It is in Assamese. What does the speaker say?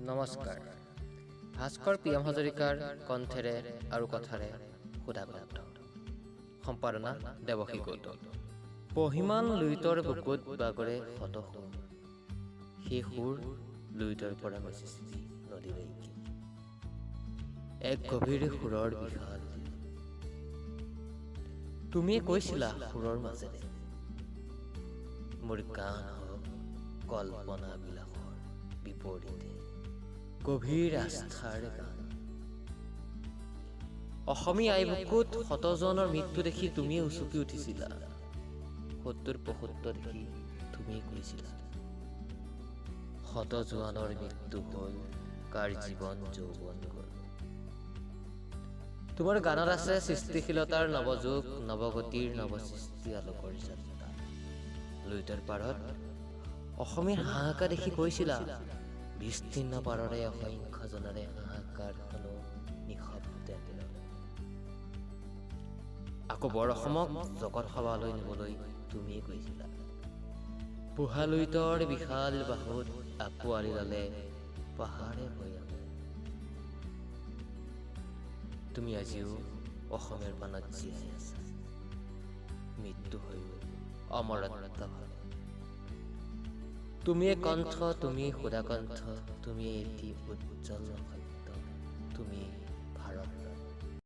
নমস্কাৰ। ভাস্কৰ পি এম হাজৰিকাৰ কণ্ঠেৰে আৰু কথাৰে সুধাকণ্ঠ। সম্পাদনা দেৱশী গৌতম। পহিমান লুইতৰ বুকুত বাগৰে শত সুৰ, সেই সুৰ লুইতৰ পৰা মিচিচিপি নদীলৈকে এক গভীৰ সুৰৰ বিশাল। তুমিয়ে কৈছিলা সুৰৰ মাজেৰে, মোৰ গান হওক কল্পনা বিলাসৰ বিপৰীতে গভীৰ আস্থাৰ গান। অসমীয়া আই বুকুত শতজনৰ মৃত্যু দেখি তুমিয়ে উচুপি উঠিছিলা। 70 পঁসত্তৰ দেখি তুমিয়ে কৈছিলা, শত জোৱানৰ মৃত্যু হ'ল, কাৰ জীৱন যৌৱন গ'ল। তোমাৰ গানত আছে সৃষ্টিশীলতাৰ নৱযুগ, নৱগতিৰ নৱসৃষ্টি, আলোকৰ যাত্ৰা। লুইতৰ পাৰত অসমীয়াৰ হাহাকাৰ দেখি কৈছিলা, বিস্তীৰ্ণ পাৰৰে অসংখ্য জনৰে হাহাকাৰ শুনো নিশব্দে। আকৌ বৰ অসমক জগত সভালৈ নিবলৈ তুমিয়ে কৈছিলা, বুঢ়া লুইতৰ বিশাল বাহুত আঁকোৱালি ল'লে পাহাৰে ভৈয়ামে। তুমি আজিও অসমীয়াৰ প্ৰাণত জীয়াই আছা, মৃত্যু হৈও অমৰত্ব ভাৱে। তুমিয়ে কণ্ঠ, তুমি সুধাকণ্ঠ, তুমি এটি উজ্জ্বল সত্য, তুমি